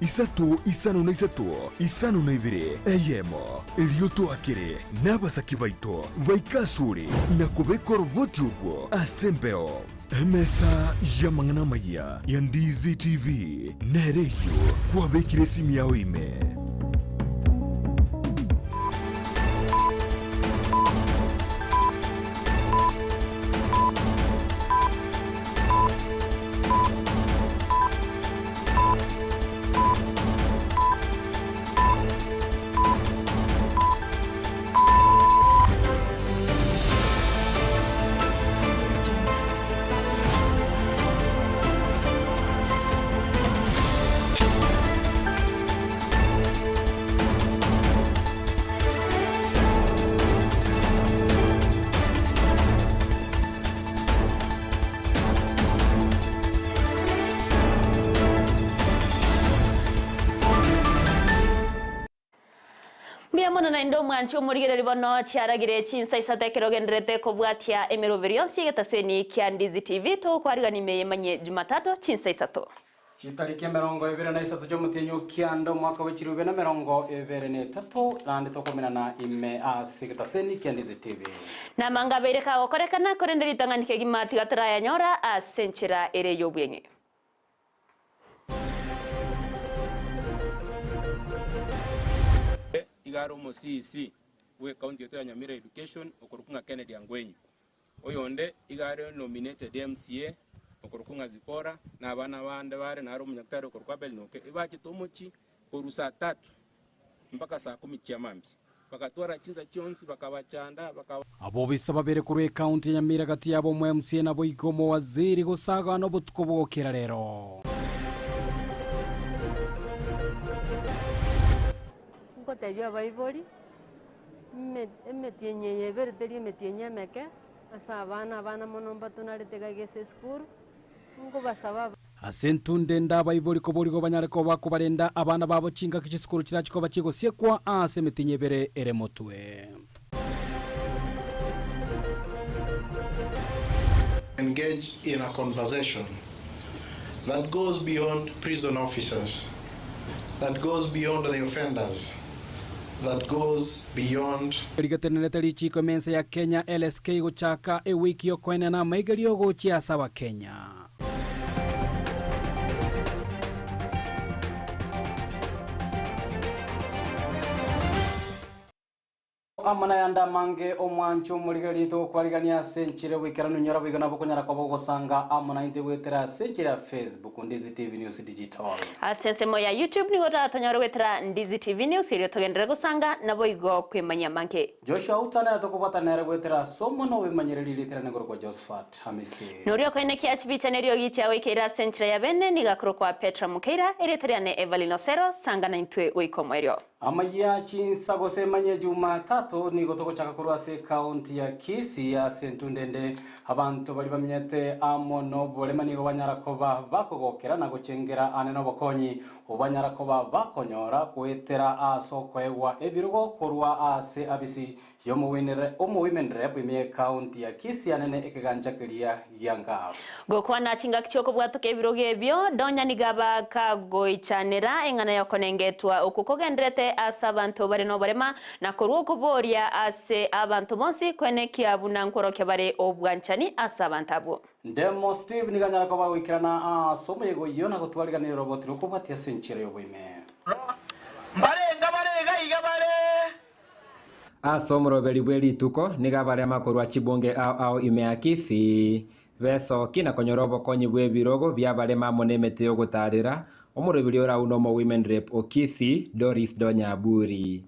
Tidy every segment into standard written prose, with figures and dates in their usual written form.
Isato isano na isato, isano na ibere, eyemo, erio toakere nabasaki baito baike asore na kobeka oroboti orwo ase embeo. Emesa y'amang'ana amayia ya Ndizi TV nere eyio kwabekire esimi yao ime. Mbuya mono naende omwanchi omorigereria bono chiaragire chinsa isato ekero ogendererete kobwatia emeroberi yonsi y'egetaseni kia Ndizi TV togokwarigania ime yemanyie Jumatatu chinsa isato. Chitariki 23 chi'omotienyi o kianda omwaka bwe chilifu ibere na 23, naende tokomenana ime ase egetaseni kia Ndizi TV. Namanga abeire kagokorekana, korende ritang'ani kegima tiga torayanyora ase enchera ere y'obweng'e. Iga are omo-CEC bw'ecounty yaito ya Nyamira Education okorokwa ng'a Kennedy Angwenyi. Oyonde iga are nominated MCA okorokwa ng'a Zipporah, na abana bande bare naro omonyaktari okorokwa Abel Noke, ebachete omochie korwa saa tatu mpaka saa kumi chia mambia, bagatwara chinsa chionsi bakabachanda bakaba. Abobisa babere korwa ecounty ya Nyamira gati yabo omo MCA naboigo omowaziri gosagana obotuko bogokera rero. Ngotebia abaibori, emetienyi eye ebere teri emetienyi emeke, ase abana, abana mono mbatonarete iga iga ase esukuru, nkobasaba. Ase entunde ende abaibori koborigwa banyare koba kobarenda abana babo chingaki chisukuru chirachi koba chigosiekwa ase emetienyi ebere ere motwe. Engage in a conversation that goes beyond prison officers, that goes beyond the offenders, that goes beyond. Rigetenerete richiiko ime ense ya Kenya, LSK, gochaka ewiki y'okoenena amaigerio gochia ase Abakenya. Amo nayande amange, omwancho omorigereria togokwarigania ase enchera y'oboikeranu inyora boigo nabo okonyara koba ogosanga amo naintwe goetera ase enchera ya Facebook, Ndizi TV News Digital. Ase ensemo ya YouTube nigo toratonyore goetera Ndizi TV News erio togenderere gosanga naboigo kwemanyia amange. Joshua Outa nere tokobwata nere goetera ase omonwa bw'emanyereri rieta riane korokwa Josephat Hamisi. Noria okoenekia chibicha neriogi chiagoikeire ase enchera ya bene nigo akorokwa Petra Mukeira, erieta riane Evelyn Osero, sanga naintwe goika omoerio. Amayia chinsa gose emanye Jumatatu nigo togochaka korwa ase ecounty ya Kisii ase entunda ende. Abanto baria bamenyete amo noborema nigo banyara koba bakogokera na gochengera ane nobokonyi obanyara koba bakonyora goetera ase okoegwa ebirogo korwa ase abisi Y'omowomen Rep ime y'ecounty ya Kisii anene ekegancha keria gia Ngaf. Gokwana chingaki chi'okobwatoka ebirogo ebio, Donya nigo abakagoichanera eng'ana y'okonengetwa okwo kogenderete ase abanto bare noborema, na korwa okoboria ase abanto bonsi koenekia buna nkworokia bare obwanchani ase abanto abwo. Ndemo Steve nigo anyare koba goikerana ase omoyega oyio na gotwariganera oroboti rw'okobwatia ase enchera y'oboime. Mbarenga bare iga iga bare. Ase omoroberi bwe rituko nigo abarema korwa chibunge ao ao ime ya Kisii, besoki na konyora obokonyi bw'ebirogo bi'abarema amo nemete y'ogotaarera, omoroberi orau nomo Women Rep o Kisii, Doris Donya Aburi.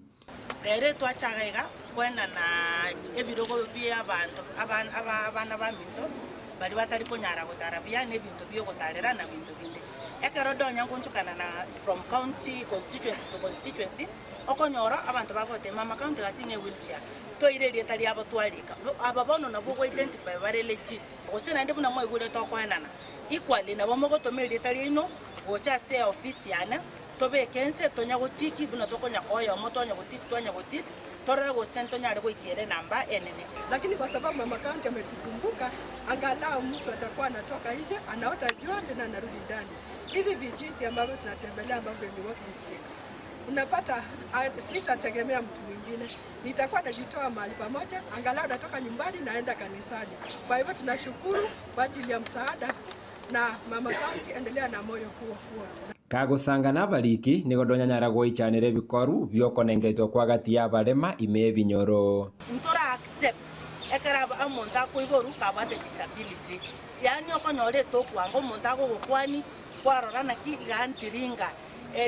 Rero etwachaga iga koenana ebirogo bi'abanto abana baminto baria batari konyara gotara buya na ebinto bi'ogotarera na binto binde. Ekero donya ngonchokana na from county constituency to constituency. Okonyora abanto bagotema amakaunti gaki ng'a ewheelchair, toire erieta riabo twarika. Aba bono nabwo ogo identify bare legit. Gose naende buna mwaigure tokoenana equally nabo mogotoma erieta riaino gocha ase eofisi yane, tobeke inse tonya gotiki buna tokonya koa oyomo twanya gotiki twanya gotiki. Torore gose ntonyare goikera enamba enene. Lakini kwa sababu mama county ametukumbuka, angalau mtu atakuwa anatoka nje anaota jua tena anarudi ndani. Hivi vijiti ambavyo tunatembelea ambavyo ni walking sticks, unapata sitategemea mtu mwingine, nitakuwa najitoa mahali pamoja, angalau natoka nyumbani naenda kanisani. Kwa hivyo tunashukuru kwa ajili ya msaada na mama county, endelea na moyo huo huo. Kagosanga na abariki nigo ndonyanyara goichanera ebikoru biokonengetwa kwa gati ya abarema ime ebinyoro. Ntora accept ekero omonto akoiborwa kabwate disability, yaani okonyora etokwanga omonto agogokwani kwarora naki iga ntiringa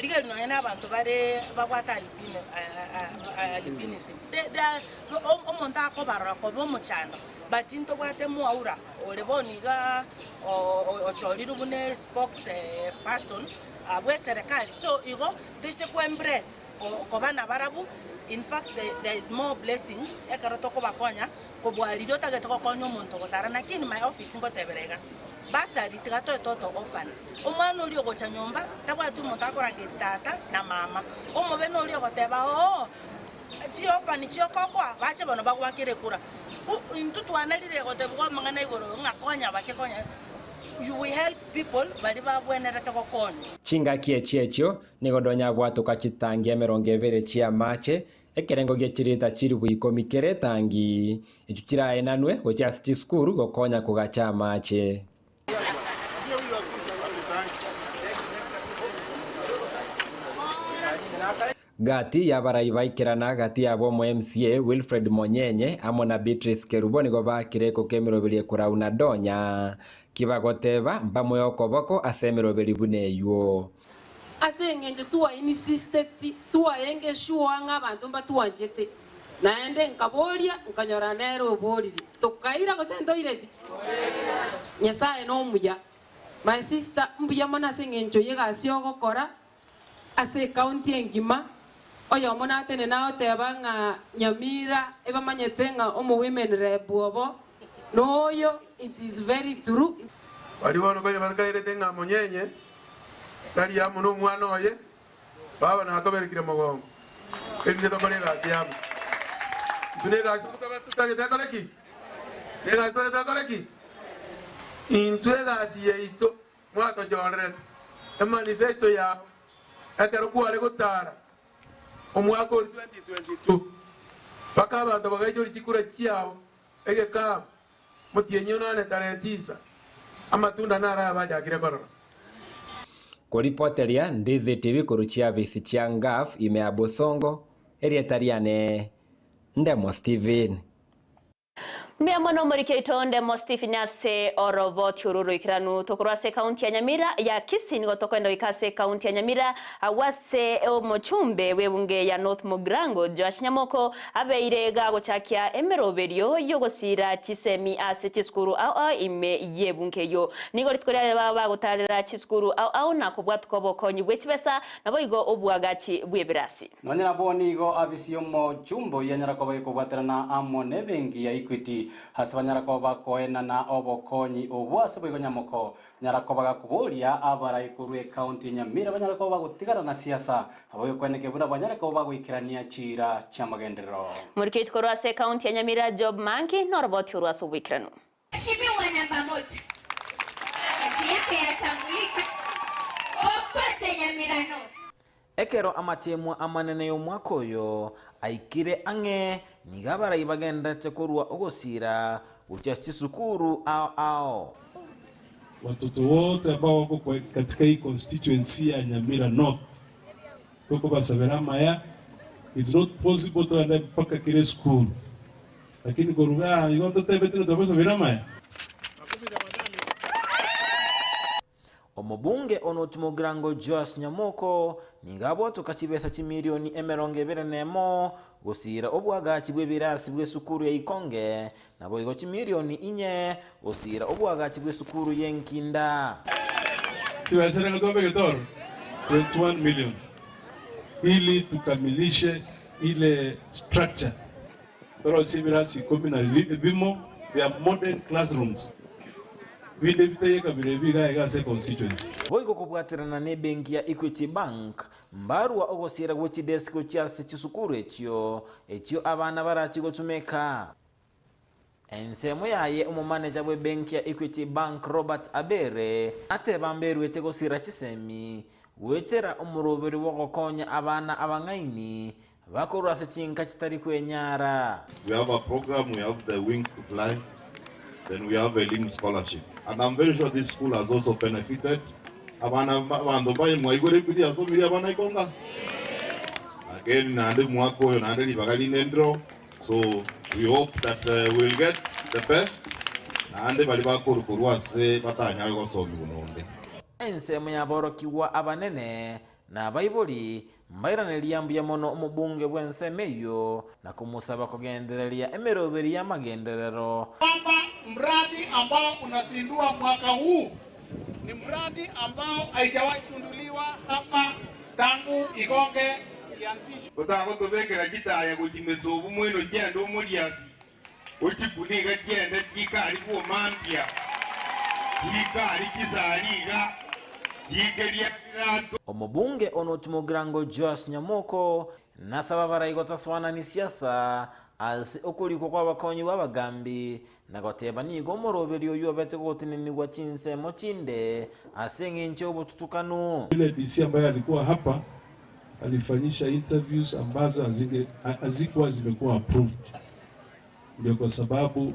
rigerio nonya na abanto bare babwate albino albinism omonto akobarora koba omochando but ntobwate mwaura ore bono iga ochorirwe buna spokes person bwa eserekari so igo toise ko embrace koba nabarabwo in fact there is more blessings ekero tokobakonya kobua riria otagete gokonya omonto ogotara lakini my office ngotebera iga bursary tiga toe toto orphan omwana oria ogocha nyomba tabwati omonto akorangeria tata na mama omobe noria ogoteba oo chiorphan chiokokoa bache bono bagwakere ekura intwe twanarire gotebigwa amang'ana igoro ng'a konya bake konya you will help people baria babwenerete gokonywa. Chingaki echi echio nigo donyabwatoka chitangi emerongo ebere chi'amache, ekerengo gie chirita chilifu ikomi kera etangi, echio chiraenanwe gochia ase chisukuru gokonya kogacha amache. Gati y'abarai baikerana gati yabo omo MCA Wilfred Monyenye amo na Beatrice Kerubo nigo baakire ekoko emeroberi ekorau na Donya, kibagoteba mbamoe okoboko ase emeroberi buna eywo. Ase engencho twainsisteti, twarenge sure ng'a abanto mbatwanchete, naende nkaboria, nkanyora nere oboririe. Tokaira gose ntoireti? Nyasae nomuya. My sister, mbuya mono ase engencho y'egasi ogokora, Ase ecounty engima, oyomo natenene agoteba ng'a Nyamira ebamanyete ng'a omo women rep obo noyo, it is very true. Baria bono konya bakairete ng'a monyenye tari amo nomwana oye, baba nakoberekire mogongo, erinde tokore egasi amo. Intwe negasi totagete ekore ki? Negasi totagete ekore ki? Intwe egasi yaito Mwatochorerete emanifesto yao ekero kware gotara omwaka oria 2022 mpaka abanto bagaichoria chikura chiao egekabu motienyi onane tarehe tisa amatunda naro aya bachakire korora. Koripoteria Ndizi TV korwa chiabisi chia Ngaf ime ya Bosongo, erieta riane Ndemo Steven. Mbuya mono omoriki oito Ndemo Stephen ase oroboti oru oroikeranu. Tokorwa ase ekaunti ya Nyamira ya Kisii nigo tokoenda goika ase ekaunti ya Nyamira agwo ase omochumbe bw'ebunge ya North Mugirango Joash Nyamoko abeire gagochakia emeroberio y'ogosiira chisemi ase chisukuru ao ao ime y'ebunge eyio. Nigo rituko riarero baba bagotarera chisukuru ao ao na kobwatuka obokonyi bwe chibesa naboigo oboagachi bw'ebirasi. Nonya nabwo nigo afisi y'omochumba oyio yanyara koba gekobwaterana amo nebenki ya Equity, ase banyara koba bakoenana obokonyi obwo ase boigo nyamoko nyara koba gakoboria abarai korwa ecounty ya Nyamira banyare koba bagotigana na siasa nabo gekweneke buna banyare koba bagoikerania chiira chiamagenderero. Moriketi korwa ase ecounty ya Nyamira Job Manki noroboti orwo ase oboikeranu. Mheshimiwa namba moja kazi yake yatambulika popote Nyamira North. Ekero amateemwa amanene y'omwaka oyo aikire ang'e, nigo abarai bagendererete korua ogosiira gochia ase chisukuru ao ao. Watoto wote ambao wako kwa katika hii constituency ya Nyamira North tokobasabera amaya, it's not possible toende mpaka kera esukuru. Lakini koruga aa igo ntotebeti ng'a twabasabire amaya? Omobunge o North Mugirango Joash Nyamoko nigo abwatoka chibesa chimilioni emerongo ebere nemo gosiira oboagachi bw'ebirasi bw'esukuru ya Ikonge, naboigo chimilioni inye gosiira oboagachi bw'esukuru y'Enkinda. Chibesa nigo twabegete oro 21 million ili tukamilishe ile structure. Torosie ebirasi ikomi na bimo bia modern classrooms. Binde bitaiyo kabira ebi iga iga ase econstituency. Boigo kobwaterana nebenki ya Equity Bank, mbarwa ogosiera gwe chidesk gochia ase chisukuru echio, echio abana barachie gotumeka. Ensemo yaye omomaneja bw'ebenki ya Equity Bank Robert Abere ateba mberwete gosira chisemi goetera omoroberi bw'ogokonya abana abang'aini bakorwa ase chinka chitari kwenyara. We have a program, we have the Wings to Fly, then we have Elimu Scholarship. And I'm very sure this school has also benefited. Abana abanto mbaye mwaigure Equity yasomirie abana ikonga. Again naende mwaka oyo naende ribaga rinde ndiro. So we hope that we'll get the best naende baria bakorwa korwa ase batanyare gosomigwa nonde. Ensemo y'aborokigwa abanene na abaibori mbairaneria mbuya mono omobunge bw'ensemo eyio na komosaba kogendereria emeroberi y'amagenderero. Kwamba mradi ambao unazindua mwaka huu ni mradi ambao haijawahi zinduliwa hapa tangu Ikonge ianzishwe. Otagotobekera chitaya gochia mesobu mweno chiende omoriasi, ochikune iga chiende chikari bw'omambia, chikari chisari iga, chikeria birato. Omobunge o North Mugirango Joash Nyamoko nasaba abarai gotaswanani siasa ase okorikwa kw'abakonyi b'abagambi na goteba nigo omoroberi oyio obete gotenenigwa chinsemo chinde ase eng'encho y'obotutukanu. Yule DC ambaye alikuwa hapa alifanyisha interviews ambazo hazikuwa zimekuwa approved, ndio kwa sababu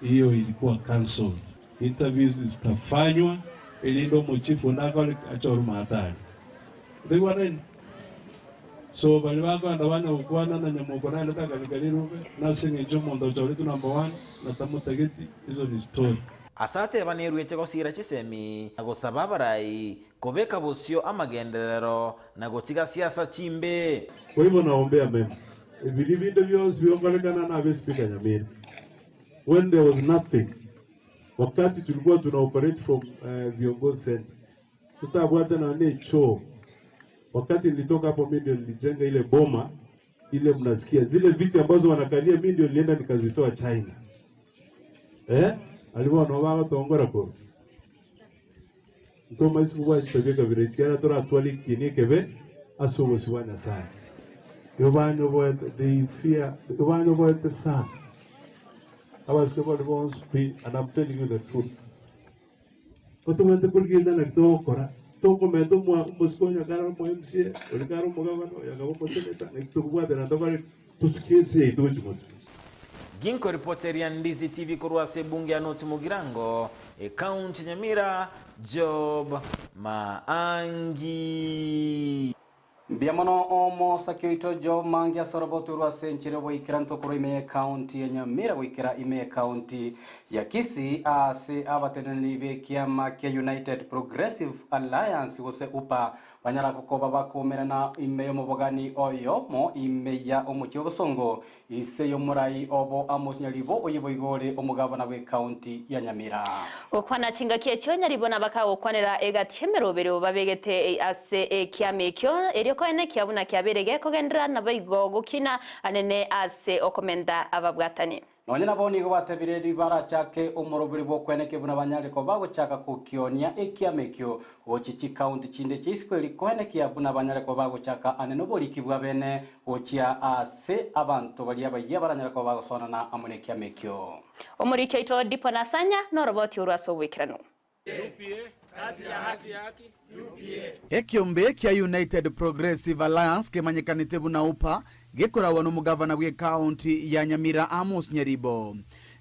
hiyo ilikuwa cancelled. Interviews zitafanywa ili ndo mochifu ndako achoru matari thigwa nini so bali bako andabana gukwana na nyamoko naende takanikanirube nase ng'encho omonto ochoretwe number one na tamotageti hizo ni story. Ase ateba nerwete gosira chisemi na gosaba abarai kobeka bosio amagenderero na gotiga siasa chimbe. Kwa hivyo naombea mema ebiri binde byonsi biongorekana na abe Speaker Nyamira. When there was nothing, wakati tulikuwa tuna operate from viongozi center, tutabwata na ne choo. Wakati nilitoka hapo mimi ndio nilijenga ile boma ile mnasikia zile viti ambazo wanakalia, mimi ndio nilienda nikazitoa China. Alikuwa no tongora ko ntoma isi kuba chitabia kabira chikera tora twali kini kebe asubo siwa Nyasaye yobanyo boete they fear yobanyo boete sana abasike bali bonsi pi, and I'm telling you the truth. Otumwete kuligenda na tokora tokometa omusikonya kara omo MCA ori kara omogabana oyo akaba omoseneta na tukubwatera tokore tusikie ase yaito gochimotu. Ginko ripoteria Ndizi TV korwa ase ebunge ya North Mugirango, ekaunti Nyamira, Job Maangi. Mbia mono omosaki oito Job Mangi asorobotu ase enchera goikera ntokoro ime county ya Nyamira goikera ime county ya Kisii ase abateneneri b'ekiama kia United Progressive Alliance gose UPA banyara kokoba bakumerana ime y'omobogani oyomo ime ya omochi obosongo ise y'omorai obo Amos Nyaribo oyibo igore omogabana bwe county ya Nyamira. Gokwana chingaki ekio Nyaribo nabakagokwanera egati emerobero babegete ase ekiama ekio erio koene kiabuna kiaberege kogendera nabaigo gokina anene ase okomenda ababwatani. Nonye nabo nigo batebire ribarachake omoroberi bwokweneke buna banyare koba gochaka kukionia ekiama ekio gochi chikaunti chinde chiisiko eri koenekia buna banyare koba gochaka ane noboriki bwa bene gochia ase abanto baria bayia baranyare koba gosonana amo na ekiama ekio. Omoriki oito Dipo Nasanya noroboti orwase obwikiranu. Ekiombe kia United Progressive Alliance kimanyikanite buna UPA gikoragwo n'omugavana bwe county ya Nyamira Amos Nyaribo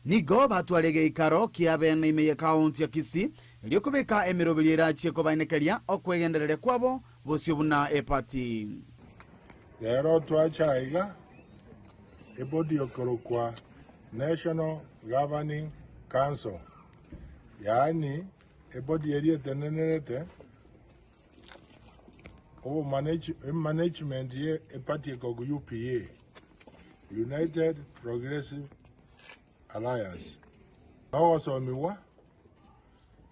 nigo batware geikaro kia bene ime ya county ya Kisii eriokobeka emeroberi erachie kobainekeria okwegendereria kwabo bosio buna epati. Rero twachaiga ebodi okorokwa National Governing Council, yaani ebodi eri etenenerete obo management ye epati ekoku UPA, United Progressive Alliance. Bagosomiwa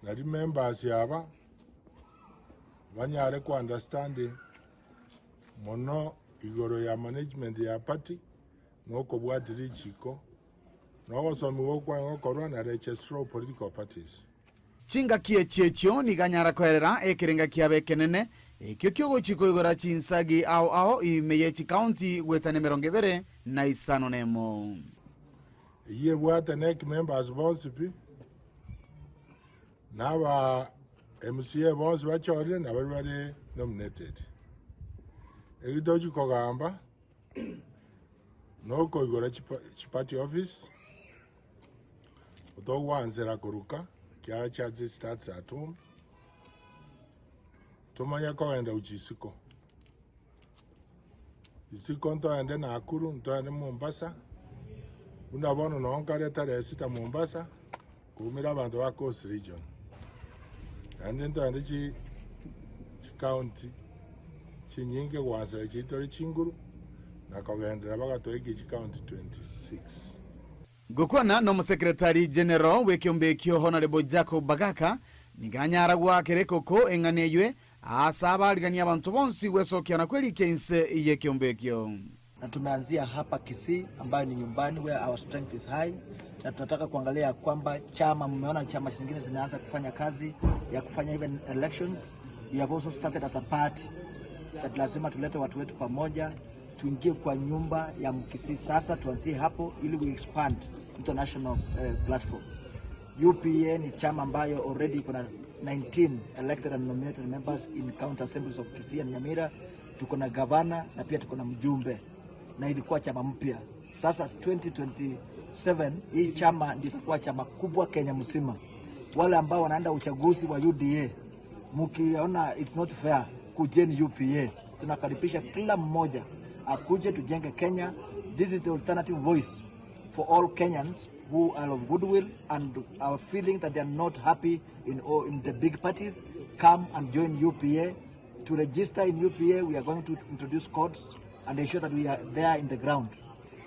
nari members aba banyare ku understand mono igoro ya management ya party nokobwatira echiko nogosomiwa okwange gokorwa na registrar of political parties. Chingaki echi echio nigo anyara koerera ekerenga kiabo ekenene, ekio kiogochia koigora chinsagi ao ao ime ye chikaunti goetania 21. Eyio ebwate NEC members bonsi pi, na aba MCA bonsi bachorire na baria bare nominated. Eki tochi kogamba nokoigora chiparty office, togwansera koruka ekiagera church starts at home, tomanye kogenda gochia isiko. Isiko ntoende Nakuru, ntoende Mombasa, buna bono noo nkare tarehe sita Mombasa, koumera abanto ba Coast Region. Naende ntoende chi chicounty chinyinge gwansera chiri tore chinguru, na kogenderera mpaka toike chicounty 26. Gokwana n'Omosekretari General bw'ekeombe ekio Honourable Jacob Bagaka, nigo anyara goakera ekoko eng'ana eywe Aase abariganie abanto bonsi gwesokia na kwerikia inse y'ekeombe ekio. Na tumeanzia hapa Kisii ambayo ni nyumbani where our strength is high, na tunataka kuangalia ya kwamba chama, mmeona chama zingine zimeanza kufanya kazi ya kufanya even elections. We have also started as a party that lazima tulete watu wetu pamoja, tuingie kwa nyumba ya Mkisii sasa, tuanzie hapo ili we expand international platform. UPA ni chama ambayo already iko na 19 elected and nominated members in county assemblies of Kisii and Nyamira. Tuko na gavana na pia tuko na mjumbe, na ilikuwa chama mpya. Sasa 2027 hii chama ndio itakuwa chama kubwa Kenya mzima. Wale ambao wanaenda uchaguzi wa UDA, mkiona it's not fair, kujeni UPA. Tunakaribisha kila mmoja akuje tujenge Kenya. This is the alternative voice for all Kenyans who are of goodwill and are feeling that they are not happy in all, in the big parties. Come and join UPA. To register in UPA, we are going to introduce codes and ensure that we are there in the ground.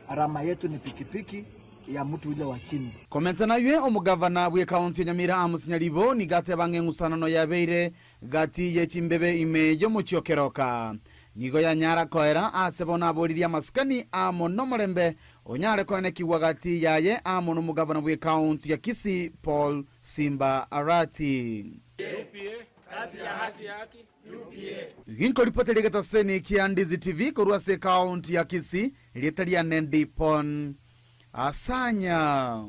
Alama yetu ni pikipiki ya mtu ule wa chini. Komentana naywe omogavana bw'ekaunti ya Nyamira Amos Nyaribo nigo ateba ng'a eng'usanano yabeire gati ye chimbebe ime y'omochie o Keroka nigo yanyara koera ase bono aboririe amasikani amo nomorembe onyare koenekigwa gati yaye amo nomogavana bw'ekaunti ya Kisii Paul Simba Arati. Ginkoripoteria egetaseni kia Ndizi TV korwa ase ekaunti ya Kisii, erieta riane Dipon Asanya.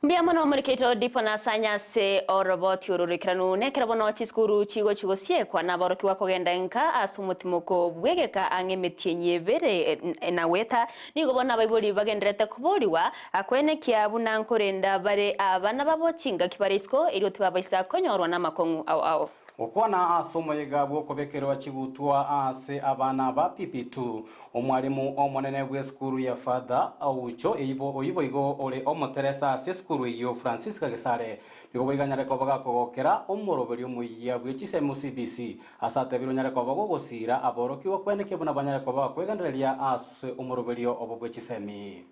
Mbuya mono morikeito Dipon Asanya ase oroboti oro roikeranu. Nekero bono chisukuru chigochi gosiekwa naborokigwa kogenda inka ase omotimoko bw'egeka ang'e emetienyi ebere na goeta, nigo bono abaibori bagendererete koborigwa Akwenekia buna nkorenda bare abana babo chingaki bare isiko, erio tibabaisa konyorwa namakong'u ao ao. Gokwana ase omoyega bw'okobekerwa chigutwa ase abana ba PP2, omwalimu omonene bw'esukuru ya Father Oucho eibo oyio boigo ore omoteresa ase esukuru eyio Francisca Gesare nigo boigo anyare koba gakogokera omoroberio omoyia bwe chisemi CBC ase atebire onyare koba gogosiira aborokigwa kwenekia buna banyare koba bakwegendereria ase omoroberio obo bwe chisemi.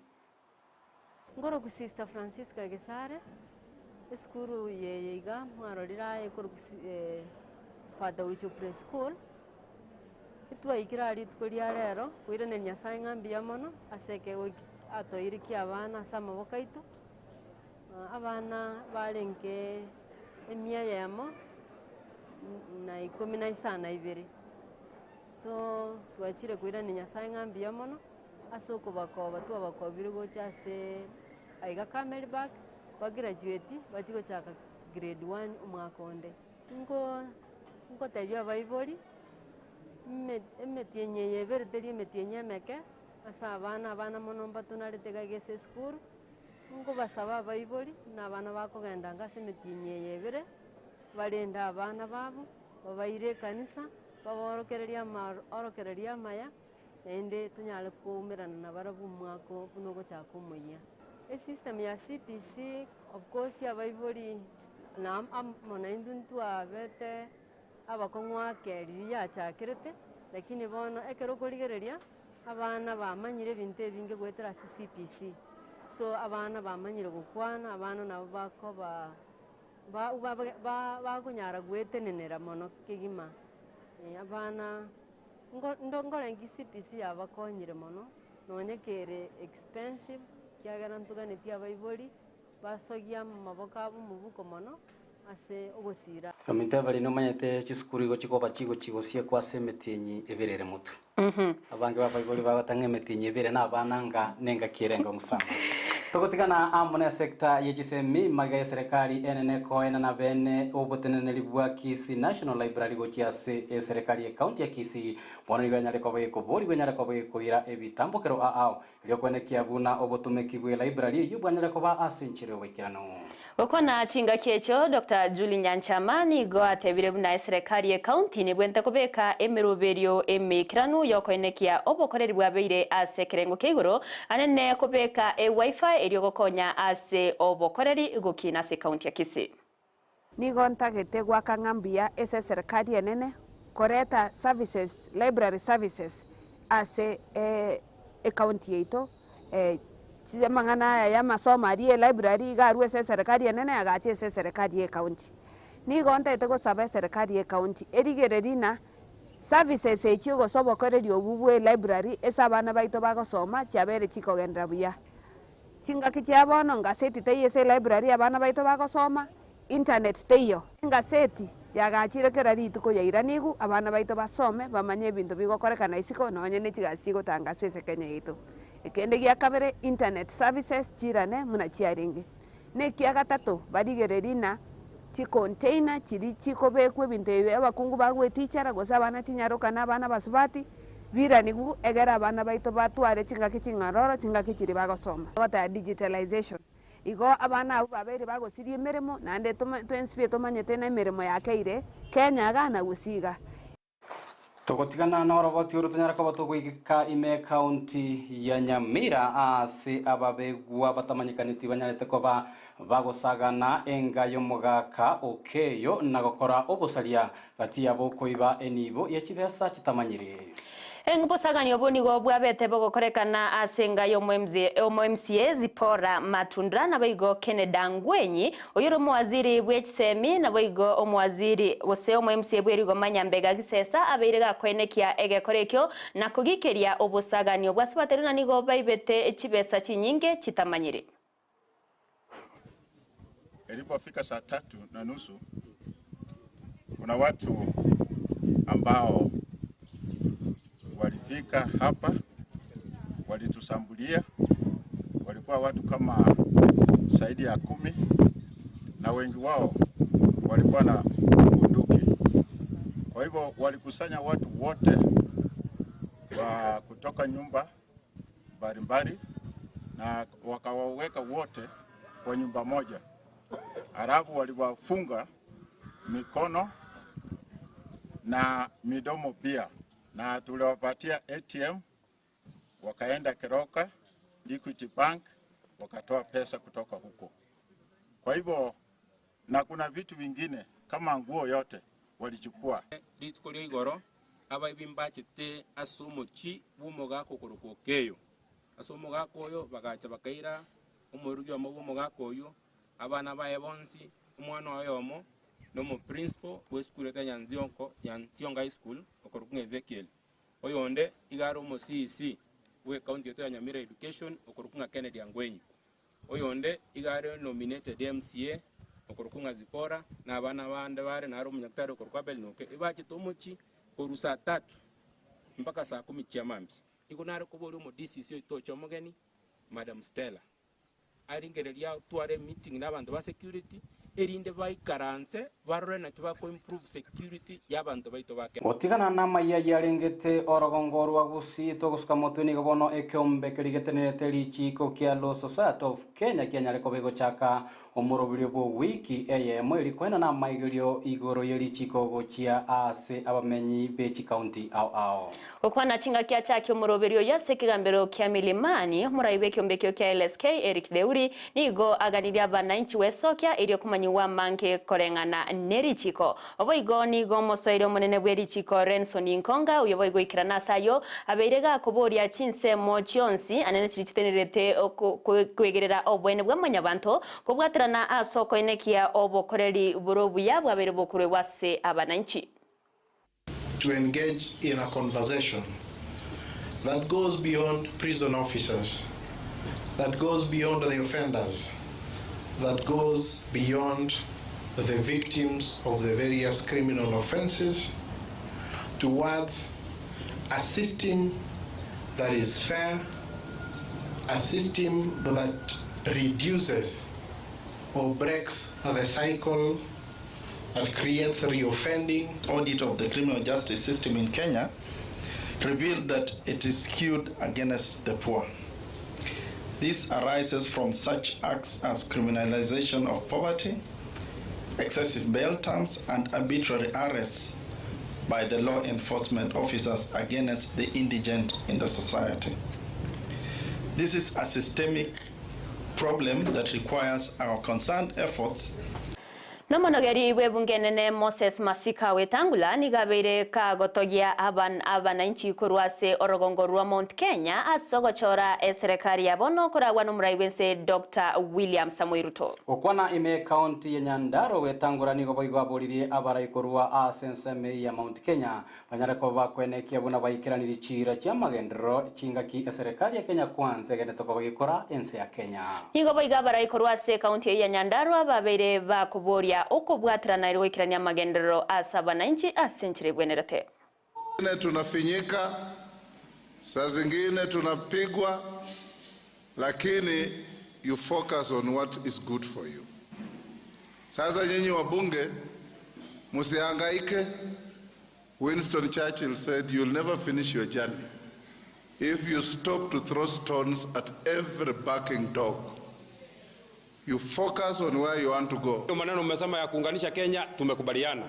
Nkorokwa Sister Francisca Gesare, esukuru eye iga mwarorire aye ekorokwa Father Oicho Pre-school, etwaikire aa rituko ria rero koiraneria Nyasaye ng'a mbuya mono ase ekeegwa eki atoeire kia abana ase amaboko aito, abana barenge emia eyemo na ikomi na isano na ibere. So twachire koiraneria Nyasaye ng'a mbuya mono. Ase okobakoba twabakobire gocha ase aiga Camel Back, bagraduate bachie gochaka grade one omwaka onde. Nko nkotebia abaibori, ime emetienyi eye ebere teri emetienyi emeke, ase abana abana mono mbatonarete iga iga ase esukuru, nkobasaba abaibori buna abana bakogenda inga ase emetienyi eye ebere, barende abana babo, babaire ekanisa, baborokererie amaro orokererio amaya. naende tonyare koumerana nabarabwo omwaka oo buna ogochaka omoyia. Esystem ya CBC of course abaibori na amo naintwe ntwabete abakong'u ake riria yachakerete, lakini bono ekero okorigereria, abana bamanyire ebinto ebinge goetera ase CBC. So abana bamanyire gokwana, abana nabo bakoba ba ba bakonyara goetenenera mono kegima, abana. Ngo nkorengi CBC yabakonyire mono, nonye kere expensive, kiagera ntoganetie abaibori, basogie amaboko abo omobuko mono, ase ogosiira. Ominto Evelyn omanyete chisukuru igo chikoba chigochi gosiekwa ase emetienyi ebere ere motwe. Abange babaibori bagotanga emetienyi ebere na abana nga nengaki erenga omusamba. Togotigana amo na sector ye chisemi magiga ya serikali enene koena na bene oboteneneri bwa Kisii National Library gochia ase eserikali ya county ya Kisii bono nigo enyare koba gekobori enyare koba gekoira ebitambokero ao riokwenekia buna obotumeki bwe library eywo bwanyare koba ase enchera yoboikeranu. Gokwana chingaki echo Dr. Julie Nyanchama nigo atebire buna eserikali ya county nibwente kobeka emeroberio emeikeranu yokoenekia obokoreri bwabeire ase ekerengo kia igoro anene kobeka ewifi erio gokonya ase obokoreri gokina ase county ya Kisii. Nigo ntagete gwaka ng'ambuya ase eserikali enene koreta services, library services ase ecounty yaito amang'ana aya ya amasomo aria elibrary iga arwa ase eserikali enene agacha ase eserikali ya ecounty. Nigo ntagete gosaba eserikali ya ecounty erigereri na services echio gose obokoreri obwo bwa elibrary ase abana baito bagosoma chiabere chikogendera buya. Chingaki chia bono ngaseti teiyo ase elibrary abana baito bagosoma, internet teiyo. Engaseti yagachire kera rituko yairanigu abana baito basome bamanye ebinto bigokorekana isiko nonye na chigasi chigotangaswa ase Kenya yaito. Ekende gia kabere internet services chirane muna chiarenge. Na ekia gatato barigereri na chicontainer chiri chikobekwa ebinto ebi abakungu bagwetichera gose abana chinyaroka na abana basubati biranigu egere abana baito batware chingaki ching'ororo chingaki chiri bagosoma. Goteba digitalization igo abana abwo babeire bagosiria emeremo naende twensi tumanyete na emeremo yakeire Kenya iga na Gusii iga. Togotigana na oroboti oro tonyara koba togoika ime county ya Nyamira ase ababegwa batamanyekaneti banyarete koba bagosagana enga y'omogaka okeyo na gokora obosaria gati yabo koiba enibo ya chibesa chitamanyire. Eng'ubosagani obo nigo bwabete bogokorekana ase enga y'omo MCA Zipora Matundra naboigo Kennedy Angwenyi oyo omowaziri bw'echisemi naboigo omowaziri gose omo MCA bw'erigo Manyambega Gisesa abeire gakoenekia egekoro ekio na kogikeria obosagani obwo ase baterina nigo baibete chibesa chinyinge chitamanyire. Ilipofika saa 3:30 kuna watu ambao walifika hapa, walitusambulia. Walikuwa watu kama zaidi ya 10 na wengi wao walikuwa na bunduki. Kwa hivyo walikusanya watu wote wa kutoka nyumba mbalimbali na wakawaweka wote kwa nyumba moja. Halafu waliwafunga mikono na midomo pia, na tuliwapatia ATM, wakaenda Keroka Equity Bank wakatoa pesa kutoka huko. Kwa hivyo, na kuna vitu vingine kama nguo yote walichukua. Rituko ria igoro abaibi mbachete ase omochi bwa omogaka okorokwa Okeyo ase omogaka oyo bagacha bakaira omorugi omo bwa omogaka oyo abana baye bonsi omwana oyomo na omo principal bwa esukuru ete Nyansiongo Nyansiongo High School okorokwa Ezekiel oyonde iga are omo CEC bwa ecounty yetu ya Nyamira Education okorokwa ng'a Kennedy Angwenyi oyonde iga are nominated MCA okorokwa ng'a Zipora na abana bande bare nare omonyaktari okorokwa Abel Noke ebachete omochi korwa saa 3 mpaka saa 10 chia mambia igo nare koboria omo DCC oito oche omogeni Madam Stella aringereria tware meeting na abanto ba security erinde baikaranse barore naki bako improve security ya abanto baito ba Kenya. Gotigana na amaiya yarengete orogongo rwa Gusii togosuka motwe nigo bono ekeombe kerigetenerete richiko kia Law Society of Kenya kianyare koba egochaka omoroberio bwa wiki eyemo erikoena na amaigerio igoro ya richiko gochia ase abamenyi be chikaunti ao ao. Gokwana chingaki achaki omoroberio oyo ase ekegambero kia Milimani omorai bwa ekeombe ekio kia LSK Eric Theuri nigo aganirie abananchi wesokia erio komanyiwa amange koreng'ana nerichiko oboigo nigo omosoeri omonene bwa erichiko Renson Inkonga oyo boigoikerana ase ayo abeire gakoboria chinsemo chionsi anene chiri chitenerete kwegerera obwene bwa manyabanto kobwaterana ase okoenekia obokoreri boro obuya bwabeire bokorwa ase abananchi. To engage in a conversation that goes beyond prison officers, that goes beyond the offenders, that goes beyond the victims of the various criminal offenses, towards a system that is fair, a system that reduces or breaks the cycle that creates reoffending. Audit of the criminal justice system in Kenya revealed that it is skewed against the poor. This arises from such acts as criminalization of poverty, excessive bail terms, and arbitrary arrests by the law enforcement officers against the indigent in the society. This is a systemic problem that requires our concerned efforts. Nomonogeri bw'ebunge enene Moses Masika Wetangula nigo abeire kagotogia abananchi korwa ase orogongo rwa Mount Kenya ase ogochora eserekari yabo nokoragwa nomorai bwense Dr. William Samoei Ruto. Gokwana ime ekaunti ya Nyandarua Wetangula nigo boigo aboririe abarai korwa ase ensemo ya Mount Kenya banyare koba bakwenekia buna baikeranirie chiira chi'amagenderero chingaki eserekari ya Kenya Kwanza egenete koba gekora ense ya Kenya. Nigo boigo abarai korwa ase ekaunti eye ya Nyandarua babeire bakoboria okobwaterana ere goikerania amagenderero ase abananchi ase enchera ebwenerete. Tunafinyika, saa zingine tunapigwa, lakini you focus on what is good for you. Sasa nyinyi wabunge msihangaike. Winston Churchill said you'll never finish your journey if you stop to throw stones at every barking dog. You focus on where you want to go. Hiyo maneno mmesema ya kuunganisha Kenya tumekubaliana.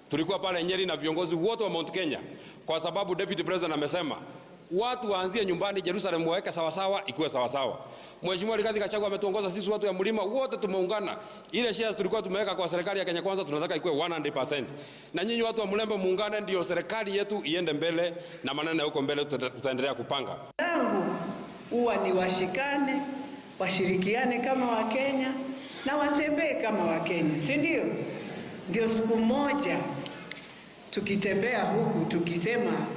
Tulikuwa pale Nyeri na viongozi wote wa Mount Kenya kwa sababu Deputy President amesema watu waanzie nyumbani Jerusalem waweke sawasawa ikuwe sawasawa. Mheshimiwa Rigathi Gachagua ametuongoza sisi watu ya mlima wote tumeungana. Ile shares tulikuwa tumeweka kwa serikali ya Kenya Kwanza tunataka ikuwe 100%. Na nyinyi watu wa Mlembe muungane ndio serikali yetu iende mbele na maneno ya huko mbele tutaendelea kupanga. Yangu huwa ni washikane, washirikiane kama Wakenya na watembee kama Wakenya, si ndio? Ndio siku moja tukitembea huku tukisema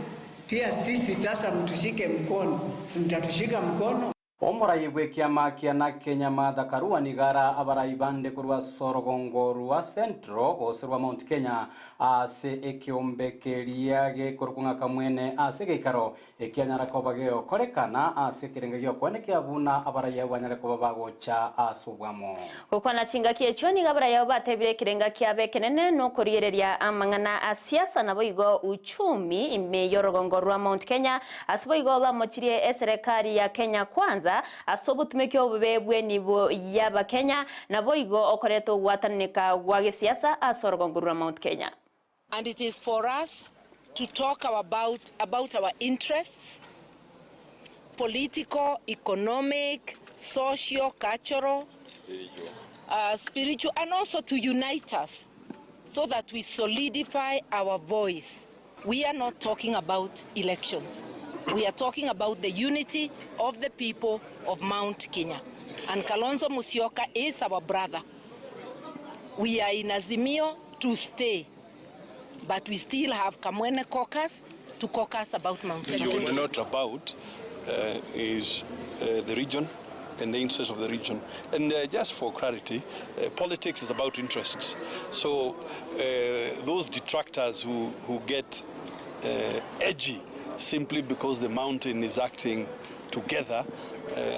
pia sisi sasa mtushike mkono, si mtatushika mkono? Omorai bwe kiama kia na Kenya Martha Karua nigara abarai bande korwa sorogongo rwa Central gose rwa Mount Kenya ase ekiombekeria gekorokwa ng'aka mwene ase geikaro ekianyara koba geokorekana ase ekerengo giokwane buna abarai abo banyare koba bagocha ase obwamo. Gokwana chingaki echio nigo abarai abo batebire ekerenga kiabo ekenene nokoriereria amang'ana a siasa nabo igo uchumi ime y'orogongo rwa Mount Kenya ase boigo bamochirie eserekari ya Kenya Kwanza ase obotumeki obobe bw'enibo y'abakenya nabo igo okoreta ogwatananeka gwa gesiasa ase orogongo rwa Mount Kenya. And it is for us to talk about our interests, political, economic, social, cultural, spiritual, and also to unite us so that we solidify our voice. We are not talking about elections. We are talking about the unity of the people of Mount Kenya. And Kalonzo Musyoka is our brother. We are in Azimio to stay, but we still have Kamwene caucus to caucus about Mount Kenya. We're not about is the region and the interests of the region. And just for clarity, politics is about interests. So those detractors who get edgy simply because the mountain is acting together,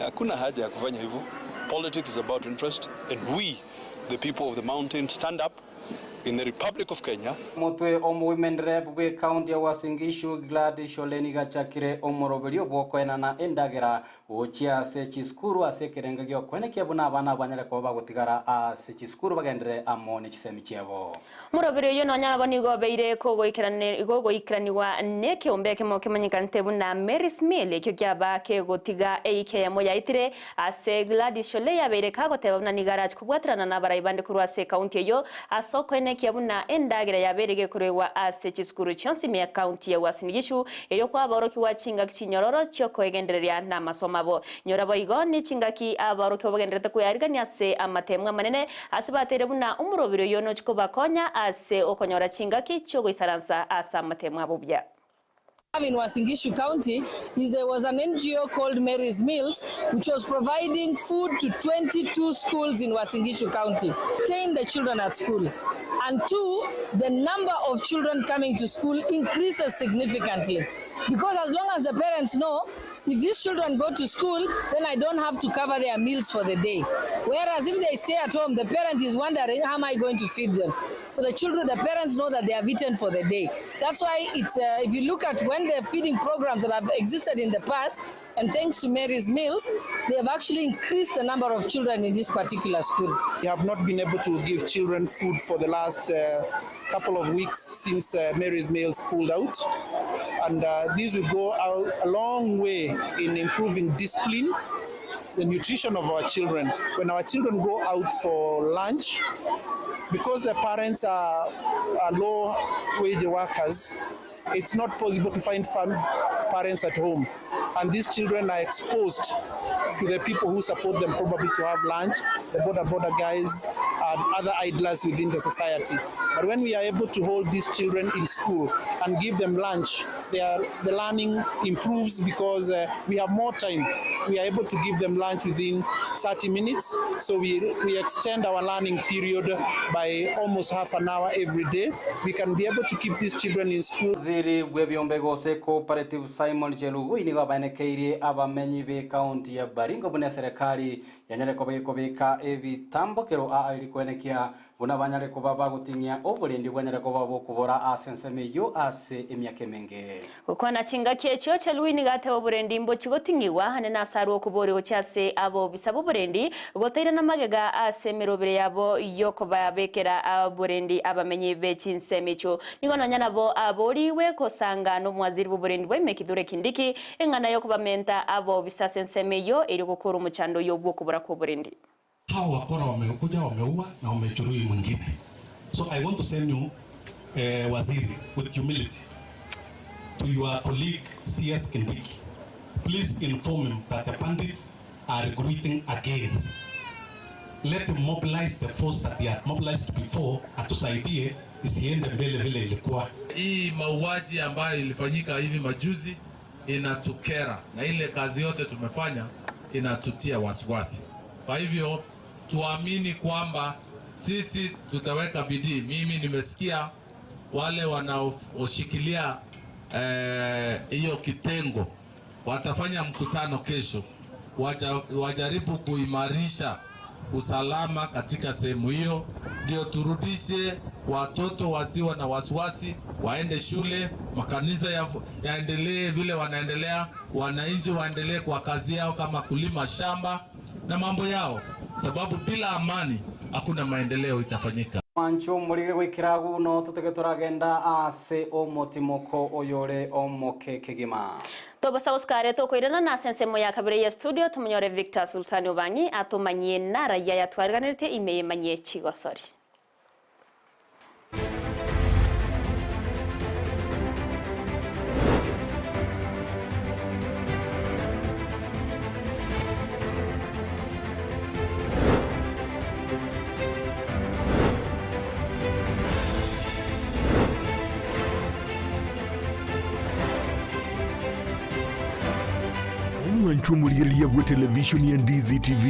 hakuna haja ya kufanya hivyo. Politics is about interest, and we, the people of the mountain, stand up in the Republic of Kenya. Motwe omu women rep bwe county ya Uasin Gishu Gladys Sholeni gachakire omoroberio bwokoenana endagera gochia ase chisukuru ase ekerengo giokwenekia buna abana banyare koba bagotigara ase chisukuru bagendere amo ne chisemi chiabo. Murobiri uyu nonya nabo nigo beire kogoikeraniwa nekiombe ekemo kimanyikanite buna Mary's Meal ekio kiaba kegotiga eikeyamo yaitire ase Gladys Shollei yabeire kagoteba buna nigo arachi kobwaterana na abarai bande korwa ase ekaunti eyo ase okoenekia buna endagera yabeire gekorerwa ase chisukuru chionsi ime ekaunti ya Uasin Gishu erio kwabaorokiwa chingaki chinyororo chiokoegendereria na amasomo abo. Nyora boigo ni chingaki abaorokiwa bagenderete koyarigania ase amatemo amanene ase bateire buna omorobiri oyo nochi kobakonya ase okonyora chingaki chiogoisaransa ase amatemo abo buya. Have in Uasin Gishu County is there was an NGO called Mary's Meals which was providing food to 22 schools in Uasin Gishu County. Retain the children at school. And two, the number of children coming to school increases significantly. Because as long as the parents know, if these children go to school, then I don't have to cover their meals for the day. Whereas if they stay at home, the parent is wondering, how am I going to feed them? So the children, the parents know that they have eaten for the day. That's why it's, if you look at when the feeding programs that have existed in the past, and thanks to Mary's Meals, they have actually increased the number of children in this particular school. We have not been able to give children food for the last couple of weeks since Mary's Meals pulled out. And this will go out a long way in improving discipline, the nutrition of our children. When our children go out for lunch, because their parents are low wage workers, it's not possible to find parents at home. And these children are exposed to the people who support them probably to have lunch, the border border guys and other idlers within the society. But when we are able to hold these children in school and give them lunch, the learning improves because we have more time. We are able to give them lunch within 30 minutes. So we extend our learning period by almost half an hour every day. We can be able to keep these children in school. Waziri bw'ebyombe gose Cooperative Simon Chelugui nigo abanekeirie abamenyi be county ya Baringo buna serikali yanyare kobeka ebitambokero aa kwenekia buna banyare kuba baguting'ia oborendi bwanyare kuba bokubora ase ensemo eywo ase emiaka emenge. Gukwana chingaki ekio Chelugui nigo ateba oborendi mbochigoting'iwa ane nasarwa okobori gochia ase abobisa boborendi goteire namagega ase emerobere yabo yokobabekera oborendi abamenyi be chinsemo echio. Nigo nonya nabo aboriwe kosanga n'omwaziri bw'oborendi bwa Kithure Kindiki eng'ana yokobamenta abobisa ase ensemo eywo eri gokora omochando oyo bwokobora kwa oborendi. Hao wakora wamekuja wameua na wamejeruhi mwingine. So I want to send you waziri with humility to your colleague CS Kindiki. Please inform him that the bandits are recruiting again. Let him mobilize the force that they had mobilized before, atusaidie isiende mbele vile ilikuwa. Hii mauaji ambayo ilifanyika hivi majuzi inatukera, na ile kazi yote tumefanya inatutia wasiwasi. Kwa hivyo tuamini kwamba sisi tutaweka bidii. Mimi nimesikia wale wanaoshikilia hiyo kitengo watafanya mkutano kesho, wajaribu kuimarisha usalama katika sehemu hiyo, ndio turudishe watoto wasiwe na wasiwasi, waende shule, makanisa yaendelee vile wanaendelea, wananchi waendelee kwa kazi yao kama kulima shamba na mambo yao, sababu bila amani hakuna maendeleo itafanyika. Mwancho murire gwikira guno tutege turagenda ase omotimoko oyore omoke kegima. Tobasa oskare tokoirana na sensemo ya kabere ya studio tumunyore Victor Sultani Obangi atumanyie nara ya yatwariganirite imeye manye chigosori. Omwanchumuliriria bwa televishoni ya Ndizi TV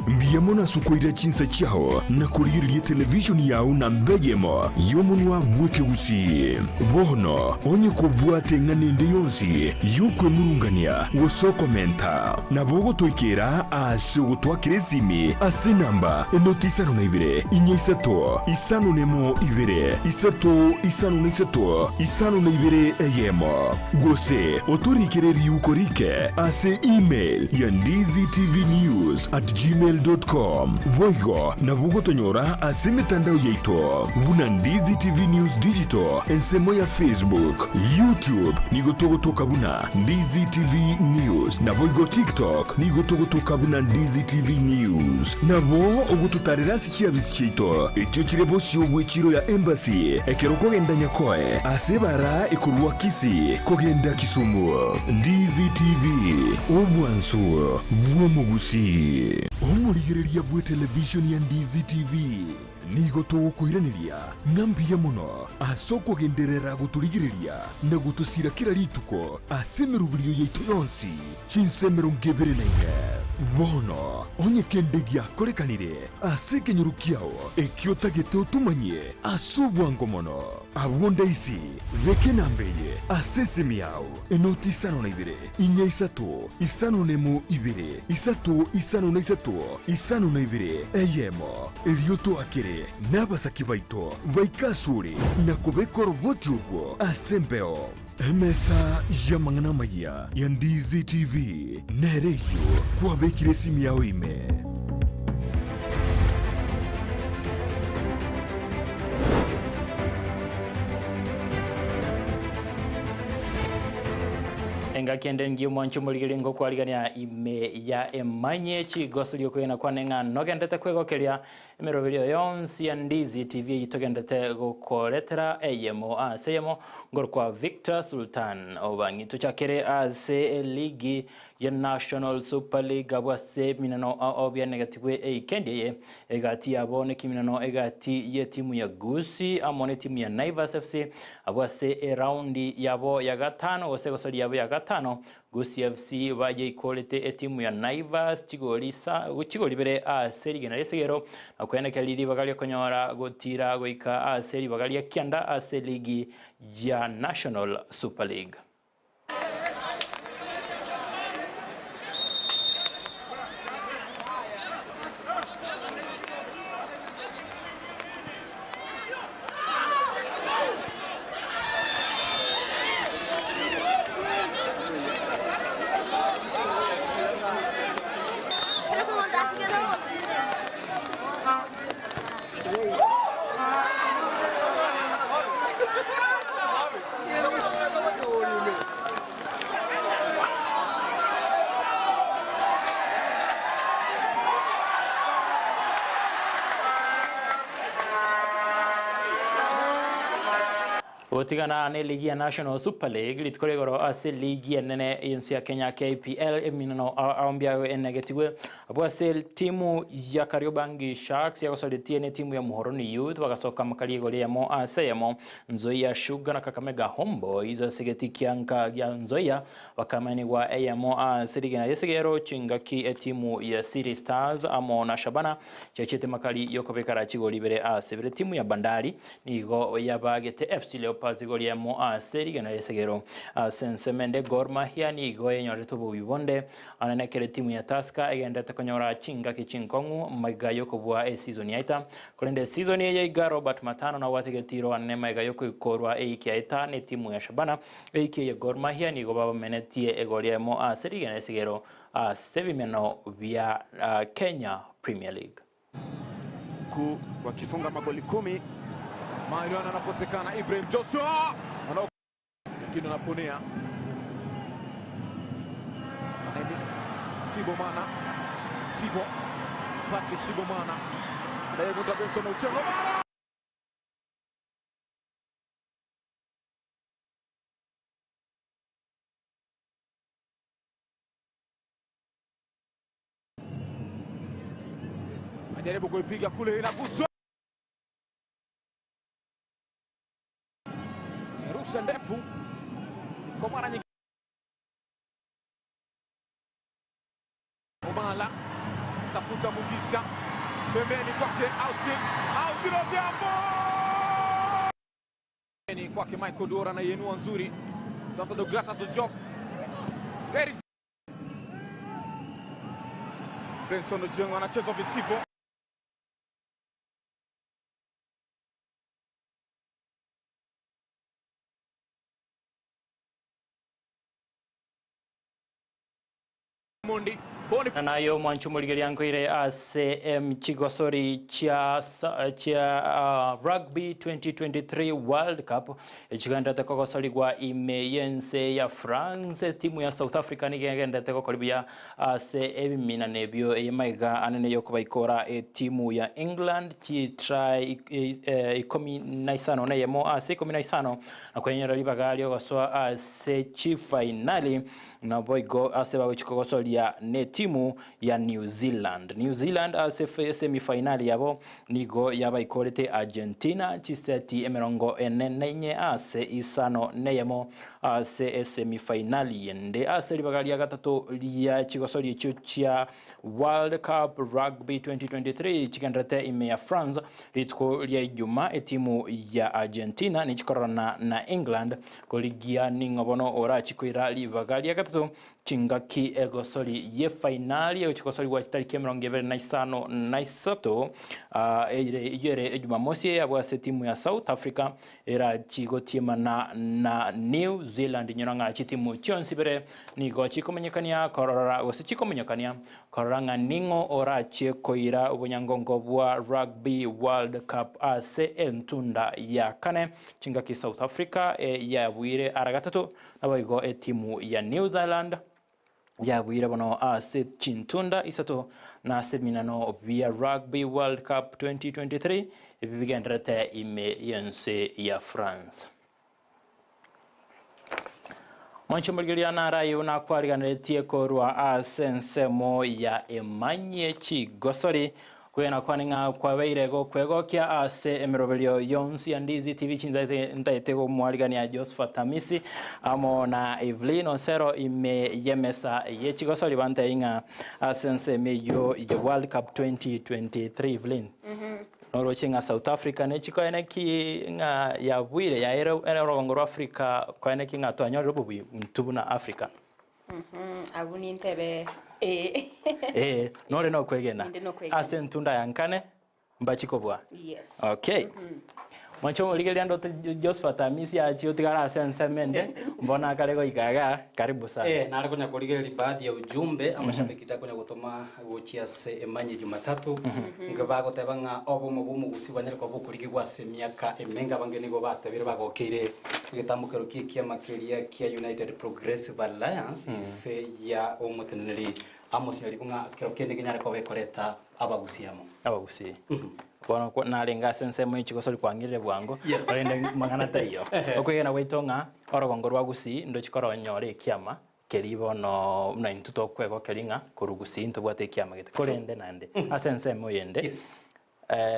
mbiyamo nasukoira chinsa chao na kuliriria televishoni yao na mbejemo yomunwa bwekeusi bono onye kubwate ng'anende yonsi yokwemurungania gosokomenta nabo gotoikera ase ogotwakira esimi ase namba enoti isano na ibere inya isato isano nemo ibere isato isano na isato isano na ibere eyemo gose otorikere riuko rike ase email ya ndizitvnews@gmail.com boigo nabo gotonyora ase emitandao yaito buna Ndizi TV News Digital ensemo ya Facebook, YouTube nigo togotoka buna Ndizi TV News na boigo TikTok nigo togotoka buna Ndizi TV News nabo ogototarera ase chiabisi chiaito ekio chire bosio bw'echiro ya Embassy ekero kogenda Nyakoe ase bara ekorwa Kisii kogenda Kisumu. Ndizi TV obwansu bw'omugusi omurigereria bwa televishoni ya Ndizi TV Nigo togokoiraneria ng'a mbuya mono ase okogenderera gotorigereria na gotosira kera rituko ase emeroberio yaito yonsi, chinsa 24. Bono, onye kende giakorekanire ase ekenyoro kiao ekio otagete otomanyie ase obwango mono, abwo ndaisi, beka enamba eye ase esimi yao, enoti 52 4 3 5 1 2 3 5 3 52 1. Erio toakere nabasaki baito baike asore na kobeka oroboti orwo ase embeo. Emesa y'amang'ana amayia ya Ndizi TV nere eyio kwabekire esimi yao ime. Engaki ende engiya omwanche omorigereria ngokwarigania ime ya emanye chigoso riokwegena kwane ng'a nogendete kwegokeria emeroberio yonsi ya Ndizi TV eyio togendete gokoretera eyemo ase eyemo ngorokwa Victor Sultan Obang'i. Tochakere ase eligi ya National Super League abwo ase eminano ao bianegetigwe eikendi eye egati yabo nekiminano egati yetimu ya Gusii amo netimu ya Naivas FC Abwo ase eraundi yabo ya gatano, gose egosori yabo ya gatano, Gusii FC bayeikorete etimu ya Naivas chigori isa chigori ibere ase rigena ri'esegero, na koenekeria ribaga ri'okonyora gotiira goika ase ribaga ria kianda ase ligi ya National Super League. Gotigana ne ligi ya National Super League rituko ria igoro ase ligi enene y'ense ya Kenya KPL eminano ao mbiago enegetigwe abwo ase timu ya Kariobangi Sharks yagosoretie ne timu ya Muhoroni Youth bagasoka amakari igoro eyemo ase eyemo Nzoia Sugar na Kakamega Homeboyz ase egeti kia nka gia Nzoia bakamenigwa eyemo ase rigena ri'esegero chingaki etimu ya City Stars amo na Shabana chiachete makari yokobekara chigori ibere ase ibere timu ya Bandari Nigo yabagete FC Leopards igoro riemo ase rigena ri'esegero. Ase ensemo ende Gor Mahia nigo yenyorete oboui bonde anene ekero etimu ya Tusker egenderete konyora chingaki chinkong'u magega y'okobua esizoni yaeta. Korende esizoni eye iga Robert Matano nabwate egetiro anene magega y'okoikorwa eiki yaeta n'etimu ya Shabana. Eiki eye Gor Mahia nigo babamenetie igoro riemo ase rigena ri'esegero ase ebimeno bia Kenya Premier League. Ku wakifunga magoli 10. Mailwana anakosekana, Ibrahim Joshua lakini anaponea Sibomana, Sibo Patrick Sibomana anayevuta Benson Ochieng Omara Anajaribu kuipiga kule, inaguswa, rusha ndefu kwa mara nyingine. Omala tafuta Mugisha pembeni kwake Austin, Austin Odhiambo pembeni kwake Michael Dora na yenua nzuri, tafuta Deogratas Ojok Eric Benson Ochieng anacheza visivyo. Naye omwanche omorigereria nkoire ase em chigosori chia chia Rugby 2023 World Cup echigenderete kogosorigwa ime y'ense ya France. Etimu ya South Africa nigo egenderete gokora buya ase ebiminano ebio eye maiga anene yokobaikora etimu ya England chitry 51 ase 15 na kwenyora ribaga riogosoa ase chifainali. Naboigo ase bagochia kogosoria netimu. etimu ya New Zealand. New Zealand ase semifinali yabo nigo yabaikorete Argentina chiseti emerongo ene na inye ase isano neyemo ase esemifinali ende ase ribaga ria gatato ria chigosori echio chia World Cup Rugby 2023 chigenderete ime ya France rituko ria Ijumaa etimu ya Argentina nichikororana na England korigia ning'o bono orachikoira ribaga ria gatato chingaki egosori ye finali egochikosorigwa chitariki 23 eire eyio ere ejumamosi eyabwo ase etimu ya South Africa erachigotiemana na New Zealand inyora ng'a chitimu chionsi ibere nigo chikomanyekania korora gose chikomanyekania korora ng'a ning'o orachie koira obonyangongo bwa Rugby World Cup ase entunda ya kane chingaki South Africa yabuire ara gatato naboigo etimu ya New Zealand yabuire bono ase chintunda isato na ase ebiminano bia Rugby World Cup 2023 ebi bigendererete ime y'ense ya France. Mwanche omorigereria naraye nakwariganeretie korwa ase ensemo ya emanyie chigosori Kwegena kwane ng'a kwabeire gokwegokia ase emeroberio yonsi ya Ndizi TV chintaete ntaete komwarigania Josephat Hamisi amo na Evelyn Osero ime y'emesa ye chigosori bantebie ng'a ase ensemo eyio ya World Cup 2023 Evelyn noroche ng'a South Africa nechikoene ki ng'a yabuire yaeire orogongo rwa Africa koene ki ng'a twanyorire obobui intwe buna Africa. Abwo nintebe ee. Ee, nore nokwegena. Ninde nokwegena. Ase entunda ya nkane mbachi kobua. Yes. Okay. Mwanche omorigereria ndote Josephat Amisi achie otigare ase ensemo ende, mbono akare goika igaa, karibu sana. Eh, nare konya korigereria baadhi ya ujumbe amashabiki takonya gotoma gochia ase emanyie Jumatatu nge bagoteba ng'a obomo bwa omogusi bwanyare koba bokorigigwa ase emiaka emenge abange nigo batebire bagokeire egetambokero kie ekiama keria kia United Progressive Alliance ise ya omoteneneri Amos Nyaribo ng'a kero kende kenyare koba ekoreta abagusi amo. Abagusii. Bono kwa- narenge ase ensemo ye chigosori kwang'irire bwango, Yes. korende mang'ana taiyo. Okwegena gwaito ng'a orogongo rwa Gusii ndochi koronyora ekiama keria bono buna intwe tokwegokeria ng'a korwa Gusii ntobwate ekiama gete. Korende naende ase ensemo eyende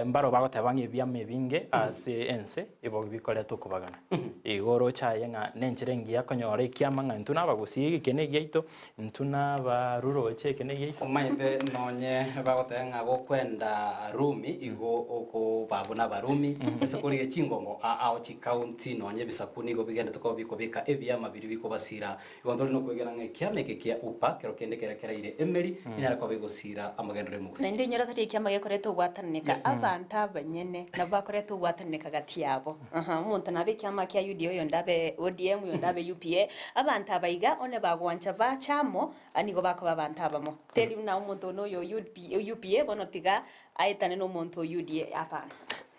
mbaro bagoteba ng'a ebiama ebinge ase ense igo bikoreta okobagana. Igo oroche aye ng'a nenchera engiya konyora ekiama ng'a intwe nabagusii eke na egiaito, intwe nabaruroche eke na egiaito. Omanyete nonye bagoteba ng'a gokwenda Rumi igo okoba buna Abarumi, ase korigia chingongo ao chikaunti nonye ebisaku nigo bigendete koba bikobeka ebiama biria bikobasira Igo ntore nokwegena ng'a ekiama eke kia Upa, kero kende keria keraire emeri, enyare koba egosiira amagenderero y'omogusii. Naende inyora tari ekiama gekoreta ogwatananeka, abanto abanyene nabo bakoreta ogwatananeka gati yabo. Aha, omonto nabe ekiama kia UDA oyonde abe ODM, oyonde abe UPA, abanto aba iga onye bagwancha bache amo, nigo bakoba abanto abamo. Teri buna omonto one oyo UPA bono tiga aetane na omonto o UDA, hapana.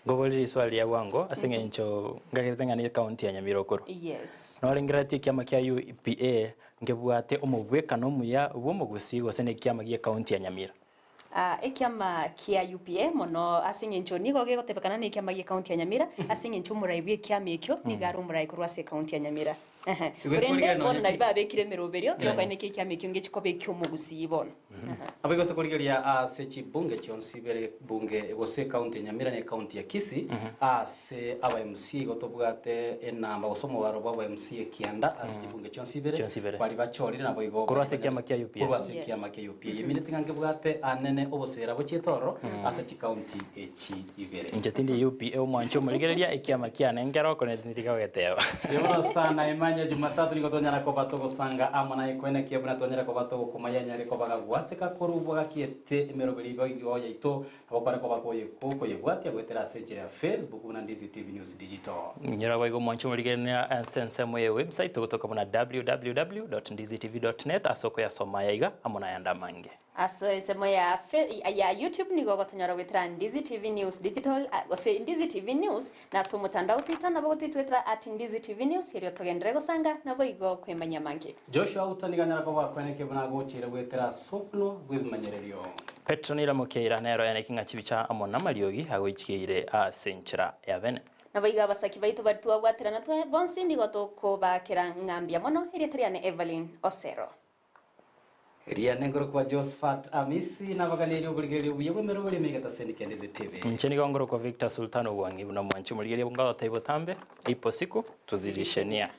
Nkoborie riswali riria bwango ase eng'encho ngagerete ng'a ne ekaunti ya Nyamira okorwa. Yes. Norengereretie ekiama kia UPA nkebwate omobwekano omuya bw'omogusii gose nekiama gi'ekaunti ya Nyamira? Ah, ekiama kia UPA mono ase eng'encho nigo gegotebekana nekiama gi'ekaunti ya Nyamira ase eng'encho omorai bw'ekiama ekio nigo are omorai korwa ase ekaunti ya Nyamira. Ehe. Igo ase Korende korigereria bono nonye nari chi- babekire emeroberio Yeah. yokoenia ki ekiama ekio ngechi koba eki'omogusii bono. Nabo igo ase korigereria ase chibunge chionsi ibere, bunge gose ekaunti ya Nyamira na ekaunti ya Kisii, ase aba MCA igo tobwate enamba gose omobaro bwa aba MCA kianda ase chibunge chionsi ibere, Chionsi ibere. baria bachorire nabo igo Korwa ase ekiama kia UPA. Korwa ase ekiama kia UPA. Emineti ng'a nkebwate anene obosera bochiete ororo ase chikaunti echi ibere. Inche tindi UPA omwanche omorigereria ekiama kiane nkero korende tindi gogeteba. Mbuya sana Emmanuel Jumatatu nigo twanyara koba togosanga amo naye koenekia buna twanyara koba togokomaya anyare koba gagwateka korubwa gakiete emeroberi igo yaito nabo kware koba koyebwatia goetera ase enchera ya Facebook buna Ndizi TV News Digital. Nyora boigo omwanche omorigereria ase ensemo ye website ogotoka buna www.ndizitv.net ase okoyasoma aya iga amo nayande amange. Ase ensemo ya ya YouTube nigo ogotonyora goetera Ndizi TV News Digital gose Ndizi TV News, na ase omotandao Twitter nabo ogotoitwetera at Ndizi TV News erio togenderere gosanga naboigo kwemanyia amange. Joshua Uta nigo anyare koba akweneke buna agocheire goetera ase omonwa bw'ebimanyererio. Petero niramokeira nero eneki ng'a chibicha amo namariogi agoichikeire ase enchera ya bene. Naboigo abasaki baito baria twabwaterana bonsi nigo tokobaakera ng'a mbuya mono, erieta riane Evelyn Osero. Riane ngoro kwa Josephat Amisi nabaganeri oborigereria obuya bw'emerobori emegeta sendike Ndizi TV. Nche nigo ngoro kwa Victor Sultan Obwangi buna mwanchi omorigereria bongoteba otambe ipo siku tuzidishenia.